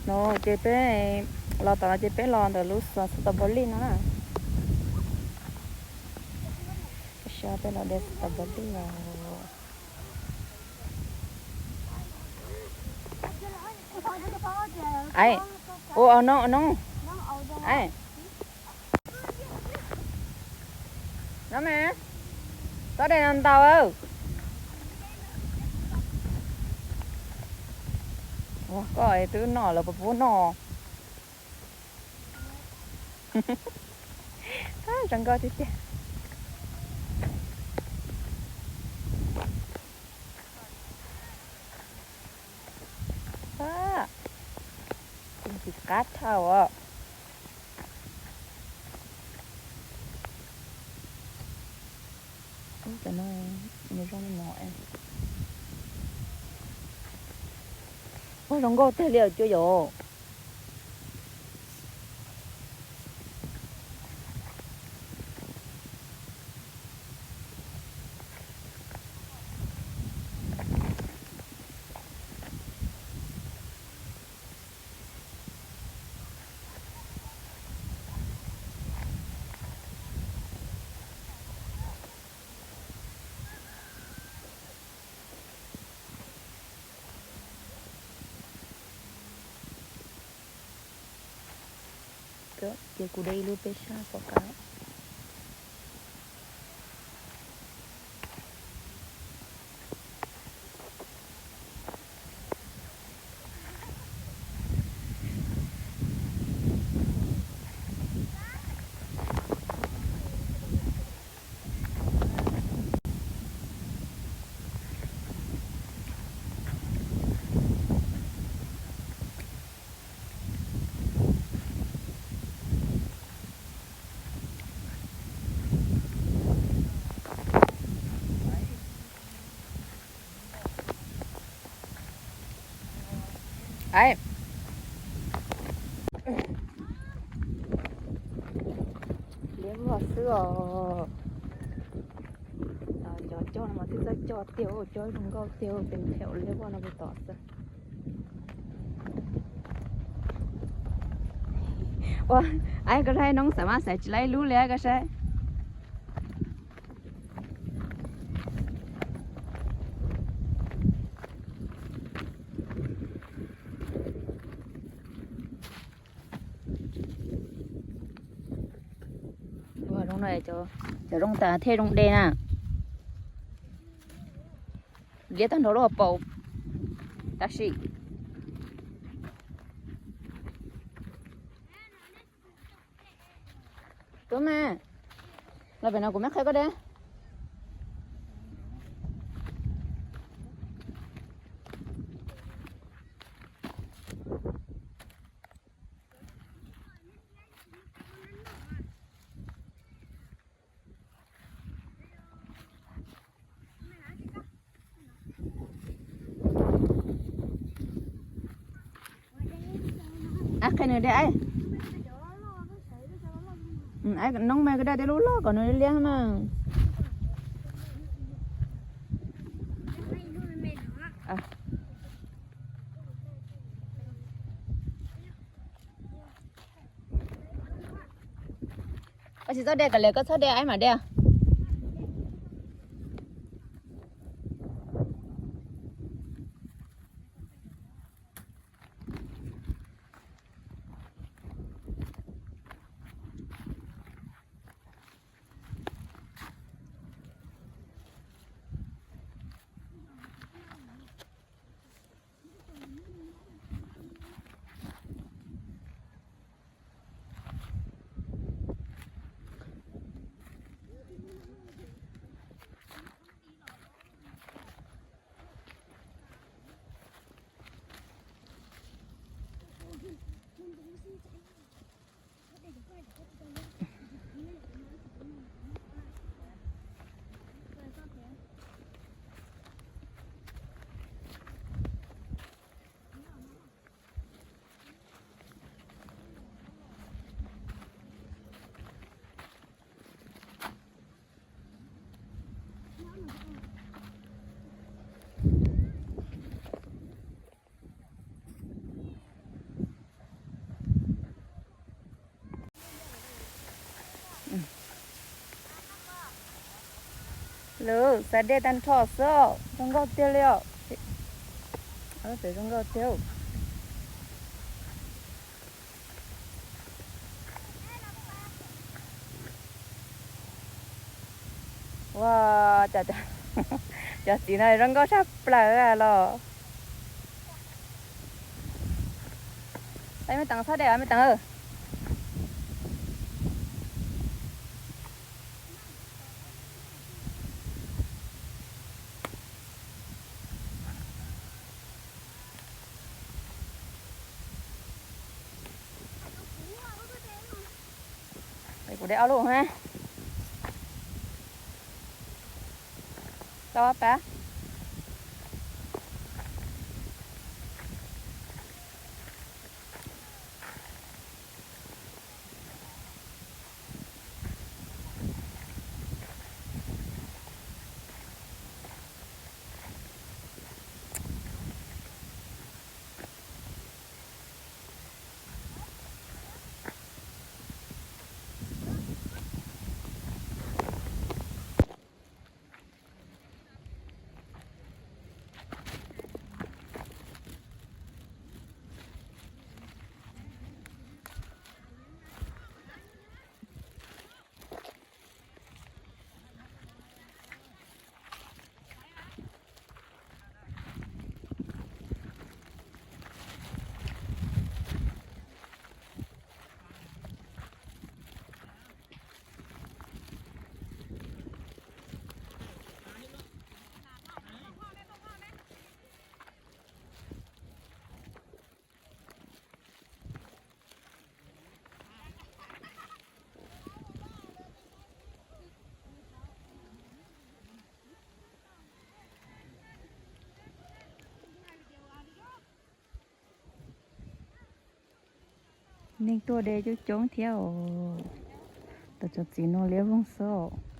No ces peb los tom no ces peb los ntawm lub xas tas npaus lij no na. Peb los de xas tas npaus lij os. Ai, ua no no. Ai, no mas, txhob de no ntau. Ua koj twb noj lawm puas pub noj? Zoo nkauj tiag tiag. Tus txiv qab dhau os. Ub, cov no nws zoo li no. Ua zoo nkauj tiag li os cua yom. Ces kuv de ib lub peb sab pom qab. Ai, liab vog xwb os. Cov coj no mas twb txawj coj tiag, coj zoo nkauj tiag, tes them liab vog no puas tom xwb. Ua, ai koj saib, noob xav mas xaiv tsis laib lub li koj saib. Ua, zoo no, cov zoo tas thiaj zoo de na. Liab tag nrho lub hauv paus tab sis. Tuaj mas, los pem no kuv muab qhia koj de. Qhia nws de. Noob mas koj de tej lub loj kom nws liab na. Koj tsis txhob de, kom lawv koj txhob de, aib mam de. Lawv xav dej tag nrho xwb, zoo nkauj tiag li os. Pem zoo nkauj tiag. Ua, cov txiv no zoo nkauj tshaj plaws los. Peb me teev txhob dej me teev. Kuv de ob lub na. Tau pab. Neeg tuaj de coob coob thiab os. Tau cov txiv no liab voog xwb os.